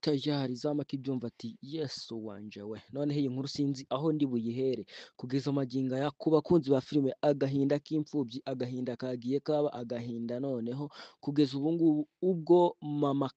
Tayari Zamu akibyumva ati Yesu wanje we, noneho iyi nkuru sinzi aho ndi buyihere kugeza magingo aya. Ku bakunzi ba filime Agahinda k'Imfubyi, agahinda kagiye kaba agahinda. Noneho kugeza ubu ngubu ubwo mama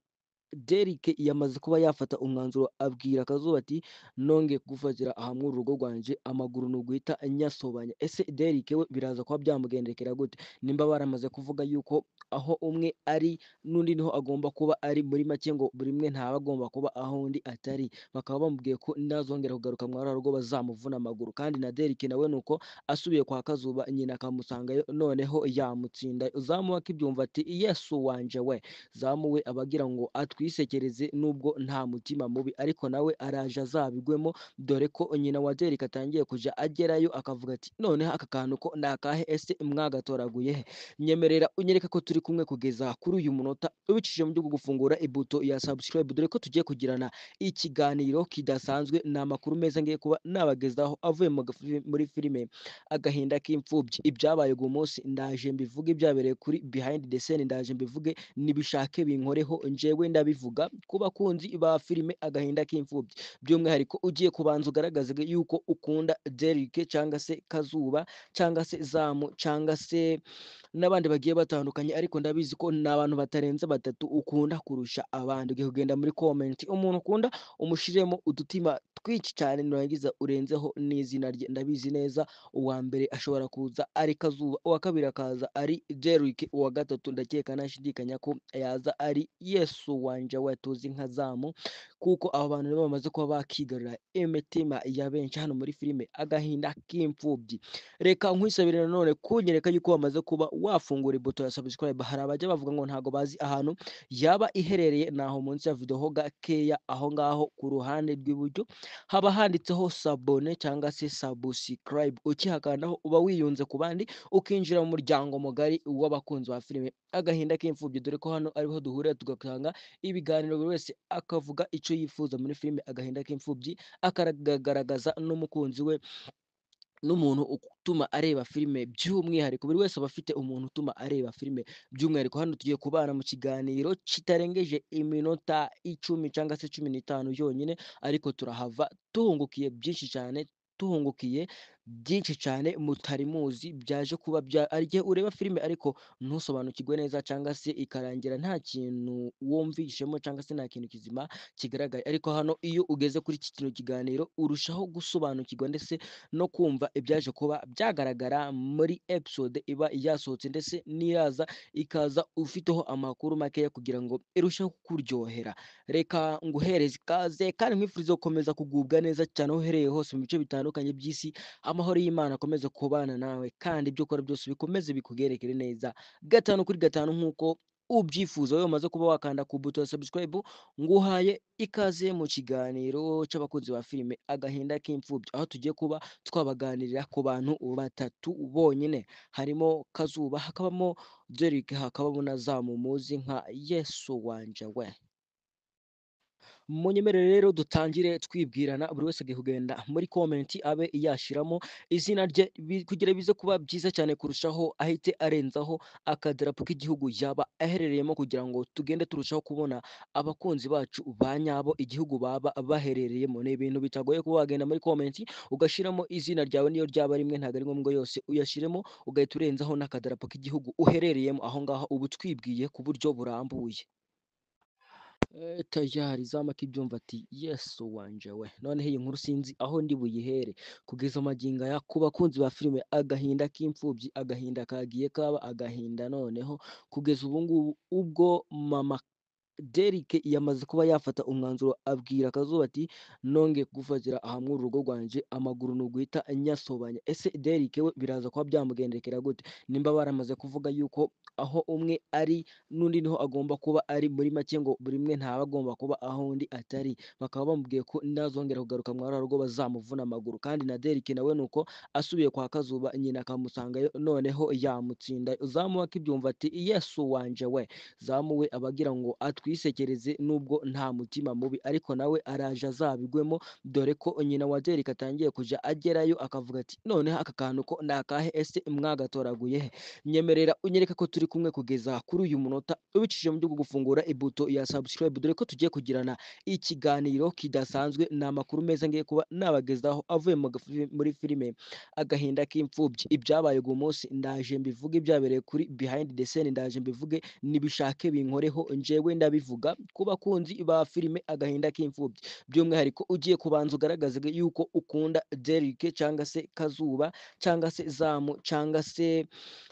Derrick yamaze kuba yafata umwanzuro, abwira Kazuba ati nongeye kugufatira aha muri urugo rwanje, amaguru ni uguhita nyasobanya. Ese Derrick we biraza kuba byamugendekera gute, nimba baramaze kuvuga yuko aho umwe ari n'undi niho agomba kuba ari? Muri make ngo buri umwe ntaba agomba kuba aho undi atari. Bakaba bamubwiye ko nazongera kugaruka muri rugo bazamuvuna amaguru. Kandi na Derrick nawe nuko asubiye kwa Kazuba, nyina akamusangayo, noneho yamutsinda. Zamu akibyumva ati Yesu wanje we. Zamu we abagira ngo atwisekereze nubwo nta mutima mubi, ariko nawe araje azabigwemo, dore ko nyina wa Derrick atangiye kujya agerayo akavuga ati noneho aka kantu ko ni akahe? Ese mwagatoraguye he? Nyemerera unyereke ko turi kumwe kugeza kuri uyu munota ubicishije mu byo gufungura ibuto ya subscribe, dore ko tugiye kugirana ikiganiro kidasanzwe. Ni amakuru meza ngiye kuba nabagezaho avuye muri filime Agahinda k'Imfubyi. Ibyabaye uyu munsi ndaje mbivuge, ibyabereye kuri behind the scene ndaje mbivuge, nibishake binkoreho, njyewe ndabivuga. Ku bakunzi ba filime Agahinda k'Imfubyi by'umwihariko, ugiye kubanza ugaragaze yuko ukunda Derrick cyangwa se Kazuba cyangwa se Zamu cyangwa se n'abandi bagiye batandukanye, ariko ndabizi ko ni abantu batarenze batatu ukunda kurusha abandi. Ugiye kugenda muri comment, umuntu ukunda umushiremo udutima twinshi cyane, nurangiza urenzeho n'izina rye. Ndabizi neza uwa mbere ashobora kuza ari Kazuba, uwa kabiri akaza ari Derrick, uwa gatatu ndakeka ntashidikanya ko yaza ari Yesu wanje we tuzi nka Zamu, kuko abo bantu nibo bamaze kuba bakigarura imitima ya benshi hano muri filime Agahinda k'Imfubyi. Reka nkwisabire nanone kunyereka yuko wamaze kuba wafungura ibuto ya subscribe. Hari abajya bavuga ngo ntago bazi ahantu yaba iherereye, naho munsi ya video ho gakeya, aho ngaho ku ruhande rw'iburyo haba handitseho s'abonner cyangwa se subscribe. Ukihakandaho uba wiyunze ku bandi, ukinjira mu muryango mugari w'abakunzi ba filime Agahinda k'Imfubyi, dore ko hano ariho duhurira tugatanga ibiganiro, buri wese akavuga icyo yifuza muri filime Agahinda k'Imfubyi, akagaragaza n'umukunzi we n'umuntu utuma areba filime by'umwihariko. Buri wese aba afite umuntu utuma areba filime by'umwihariko. Hano tugiye kubana mu kiganiro kitarengeje iminota 10 cyangwa se 15 yonyine, ariko turahava tuhungukiye byinshi cyane, tuhungukiye byinshi cyane mutari muzi. Byaje kuba bya hari igihe ureba filime ariko ntusobanukirwe neza, cyangwa se ikarangira nta kintu wumvishemo cyangwa se nta kintu kizima kigaragaye. Ariko hano iyo ugeze kuri iki kino kiganiro urushaho gusobanukirwa ndetse no kumva ibyaje kuba byagaragara muri episode iba yasohotse, ndetse n'iraza ikaza ufiteho amakuru makeya kugira ngo irusheho kukuryohera. Reka nguhereze ikaze kandi nkwifurize gukomeza kugubwa neza cyane aho uherereye hose mu bice bitandukanye by'isi. Amahoro y'Imana akomeze kubana nawe, kandi ibyo ukora byose bikomeze bikugerekere neza gatanu kuri gatanu nk'uko ubyifuza. Wowe umaze kuba wakanda ku buto ya subscribe, nguhaye ikaze mu kiganiro cy'abakunzi ba filime Agahinda k'Imfubyi, aho tugiye kuba twabaganirira ku bantu batatu bonyine, harimo Kazuba, hakabamo Derrick, hakabamo na Zamu muzi nka Yesu wanje we. Munyemerere rero dutangire twibwirana, buri wese agiye kugenda muri comment abe yashyiramo izina rye, kugira bize kuba byiza cyane kurushaho, ahite arenzaho akadarapo k'igihugu yaba aherereyemo, kugira ngo tugende turushaho kubona abakunzi bacu ba nyabo igihugu baba baherereyemo. Ni ibintu bitagoye kuba wagenda muri comment ugashyiramo izina ryawe, niyo ryaba rimwe, ntabwo ari ngombwa yose uyashyiremo, ugahita urenzaho n'akadarapo k'igihugu uherereyemo. Aho ngaho uba utwibwiye ku buryo burambuye. Tayari Zamu akibyumva ati Yesu wanje we, noneho iyi nkuru sinzi aho ndi buyihere kugeza magingo aya. Ku bakunzi ba filime Agahinda k'Imfubyi, agahinda kagiye kaba agahinda. Noneho kugeza ubu ngubu ubwo mama Derrick yamaze kuba yafata umwanzuro, abwira Kazuba ati nongeye kugufatira aha muri urugo rwanje, amaguru ni uguhita nyasobanya. Ese Derrick we biraza kuba byamugendekera gute, nimba baramaze kuvuga yuko aho umwe ari n'undi niho agomba kuba ari? Muri make ngo buri umwe ntaba agomba kuba aho undi atari. Bakaba bamubwiye ko nazongera kugaruka muri rugo bazamuvuna amaguru. Kandi na Derrick nawe nuko asubiye kwa Kazuba, nyina akamusangayo, noneho yamutsinda. Zamu akibyumva ati Yesu wanje we. Zamu we abagira ngo atwi atwisekereze nubwo nta mutima mubi, ariko nawe araje azabigwemo, dore ko nyina wa Derek atangiye kujya agerayo akavuga ati noneho aka kantu ko ni akahe, ese mwagatoraguye he? Nyemerera unyereke ko turi kumwe kugeza kuri uyu munota ubicishije mu byo gufungura ibuto ya subscribe, dore ko tugiye kugirana ikiganiro kidasanzwe. Ni amakuru meza ngiye kuba nabagezaho avuye muri filime Agahinda k'Imfubyi. Ibyabaye uyu munsi ndaje mbivuge, ibyabereye kuri behind the scene ndaje mbivuge, nibishake binkoreho, njyewe ndabivuga ku bakunzi ba filime Agahinda k'Imfubyi. By'umwihariko ugiye kubanza ugaragaze yuko ukunda Derek cyangwa se Kazuba cyangwa se Zamu cyangwa se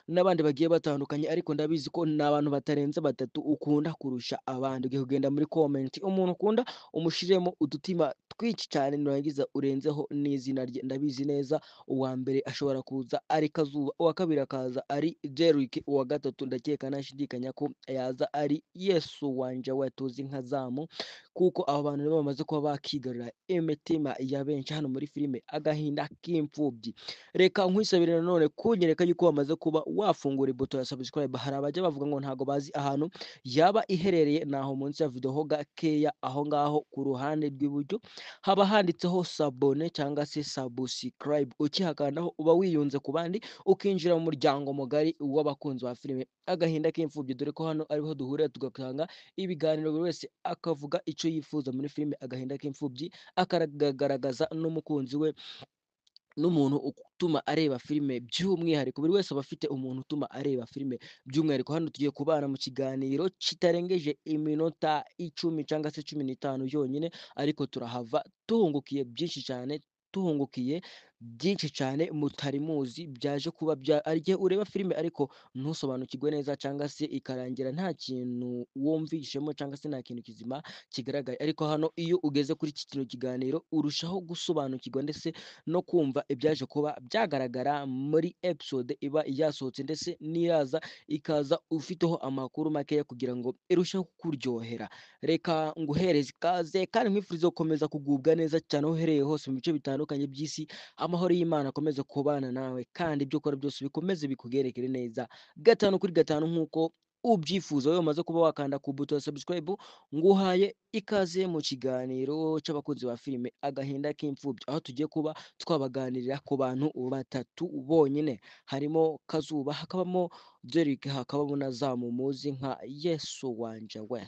n'abandi bagiye batandukanye, ariko ndabizi ko ni abantu batarenze batatu ukunda kurusha abandi. Ugiye kugenda muri comment umuntu ukunda umushiremo udutima twinshi cyane, nurangiza urenzeho n'izina rye. Ndabizi neza uwa mbere ashobora kuza ari Kazuba, uwa kabiri akaza ari Derek, uwa gatatu ndakeka ntashidikanya ko yaza ari Yesu wanje we tuzi nka Zamu, kuko abo bantu nibo bamaze kuba bakigarura imitima ya benshi hano muri filime Agahinda k'Imfubyi. Reka nkwisabire nanone kunyereka yuko wamaze kuba wafungura ibuto ya subscribe. Hari abajya bavuga ngo ntago bazi ahantu yaba iherereye, naho munsi ya video ho gakeya aho ngaho ku ruhande rw'iburyo haba handitseho s'abonner cyangwa se subscribe. Ukihakandaho uba wiyunze ku bandi, ukinjira mu muryango mugari w'abakunzi ba filime Agahinda k'Imfubyi, dore ko hano ariho duhurira tugatanga ibiganiro, buri wese akavuga icyo yifuza muri filime Agahinda k'Imfubyi, akagaragaza n'umukunzi we n'umuntu utuma areba filime by'umwihariko. Buri wese aba afite umuntu utuma areba filime by'umwihariko. Hano tugiye kubana mu kiganiro kitarengeje iminota 10 cyangwa se 15 yonyine, ariko turahava tuhungukiye byinshi cyane, tuhungukiye byinshi cyane mutari muzi byaje kuba bya. Hari igihe ureba filime ariko ntusobanukirwe neza, cyangwa se ikarangira nta kintu wumvishemo cyangwa se nta kintu kizima kigaragaye, ariko hano iyo ugeze kuri iki kino kiganiro urushaho gusobanukirwa ndetse no kumva ibyaje kuba byagaragara muri episode iba yasohotse, ndetse n'iraza ikaza ufiteho amakuru makeya kugira ngo irusheho kukuryohera. Reka nguhereze ikaze kandi nkwifurize gukomeza kugubwa neza cyane aho uherereye hose mu bice bitandukanye by'isi. Amahoro y'Imana akomeze kubana nawe kandi ibyo ukora byose bikomeze bikugerekere neza 5 kuri 5 nk'uko ubyifuza. Wowe umaze kuba wakanda ku buto ya subscribe, nguhaye ikaze mu kiganiro cy'abakunzi ba filime Agahinda k'Imfubyi, aho tugiye kuba twabaganirira ku bantu batatu bonyine, harimo Kazuba, hakabamo Derek, hakabamo na Zamu muzi nka Yesu wanje we.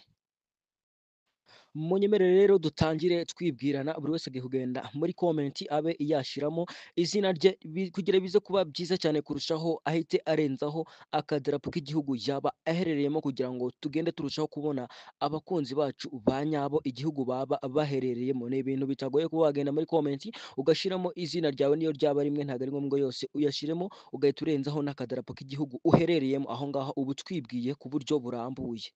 Munyemerere rero dutangire twibwirana, buri wese agiye kugenda muri comment abe yashyiramo izina rye kugira bize kuba byiza cyane kurushaho, ahite arenzaho akadarapo k'igihugu yaba aherereyemo, kugira ngo tugende turushaho kubona abakunzi bacu ba nyabo igihugu baba baherereyemo. Ni ibintu bitagoye kuba wagenda muri comment ugashyiramo izina ryawe, niyo ryaba rimwe ntabwo ari ngombwa yose uyashyiremo, ugahita urenzaho n'akadarapo k'igihugu uherereyemo. Aho ngaho uba utwibwiye ku buryo burambuye.